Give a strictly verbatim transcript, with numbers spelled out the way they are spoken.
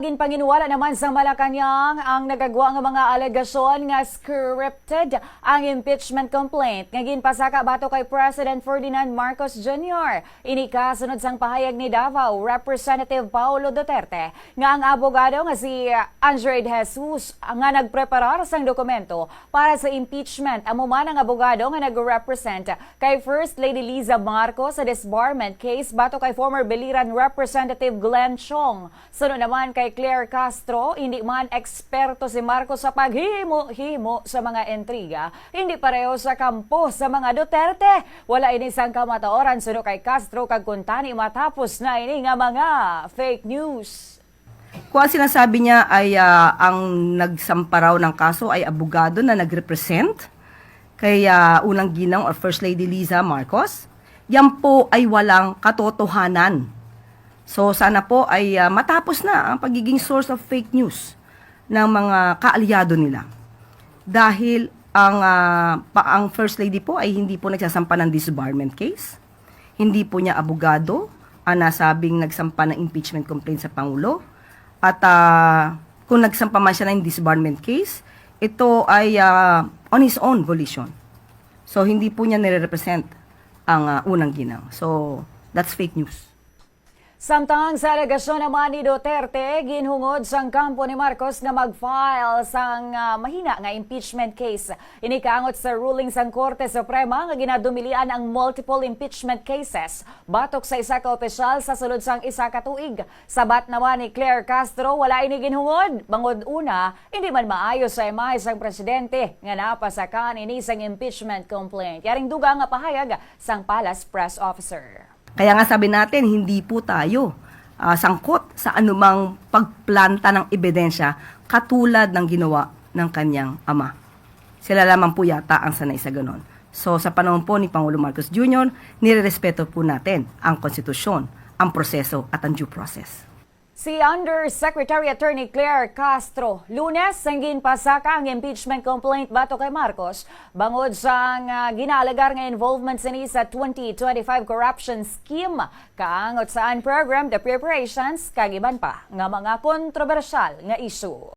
Ginpanginwala naman sa Malacañang ang nagagwa nga mga alegasyon nga scripted ang impeachment complaint nga ginpasaka batok kay President Ferdinand Marcos Junior. Ini kasunod sang pahayag ni Davao Representative Paolo Duterte nga ang abogado nga si Andre De Jesus nga nagpreparar sang dokumento para sa impeachment amo man ang abogado nga nag-represent kay First Lady Liza Marcos sa disbarment case batok kay former Biliran Representative Glenn Chong. Suno naman kay Claire Castro, hindi man eksperto si Marcos sa paghimo-himo sa mga intriga, hindi pareho sa kampo sa mga Duterte. Wala ini sang kamataoran suno kay Castro kag kuntani matapos na ini nga mga fake news. Kung ang sinasabi niya ay ah, ang nagsamparaw ng kaso ay abogado na nag-represent kay ah, unang ginang or First Lady Liza Marcos, yan po ay walang katotohanan. So sana po ay ah, matapos na ang pagiging source of fake news ng mga kaalyado nila. Dahil ang ah, pa, ang First Lady po ay hindi po nagsasampa ng disbarment case. Hindi po niya abogado ang nasabing nagsampa ng impeachment complaint sa Pangulo. At ah, kung nagsampa man siya ng disbarment case, ito ay ah, on his own volition. So hindi po niya nire-represent ang ah, unang ginang. So that's fake news. Samtang sa alegasyon naman ni Duterte, ginhungod sang kampo ni Marcos nga mag-file sang ah, mahina nga impeachment case. Ini kaangot sa ruling sang Korte Suprema nga ginadumilian ang multiple impeachment cases batok sa isa ka opisyal sa sulod sang isa ka tuig. Sabat naman ni Claire Castro, wala ini ginhungod. Bangod una, hindi man maayo sa imahe sang presidente nga napasakan ini sang impeachment complaint. Yaring dugang nga pahayag sang Palace Press Officer. Kaya nga sabi natin, hindi po tayo ah, sangkot sa anumang pagplanta ng ebidensya katulad ng ginawa ng kanyang ama. Sila lamang po yata ang sanay sa ganon. So sa panahon po ni Pangulo Marcos Junior, nirerespeto po natin ang konstitusyon, ang proseso at ang due process. Si Undersecretary Attorney Claire Castro, Lunes, ang ginpasaka ang impeachment complaint batok kay Marcos bangod sang ah, ginaalegar nga involvement sini sa twenty twenty-five corruption scheme, kaangot sa unprogrammed appropriations, kag iban pa nga mga kontrobersyal nga isyu.